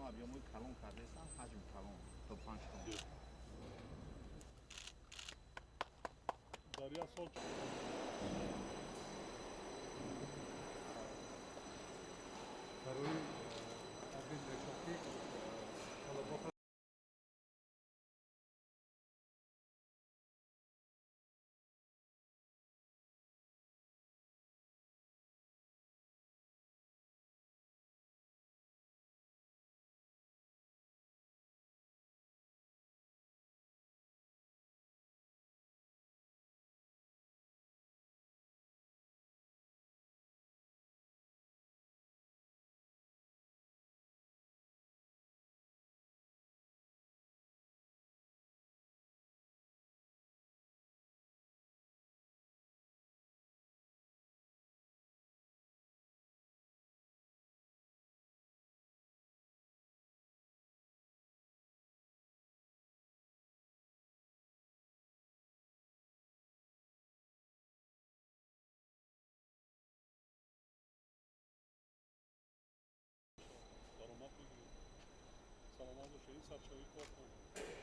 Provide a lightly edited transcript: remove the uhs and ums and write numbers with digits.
Ино объёмои калон кардаистанд, ҳаҷми калон то 5 тонна. Дар як сол барои обмен мешавад, ки талаботро даромад бигиред. Саломат бошед, ин сарчавии кортон.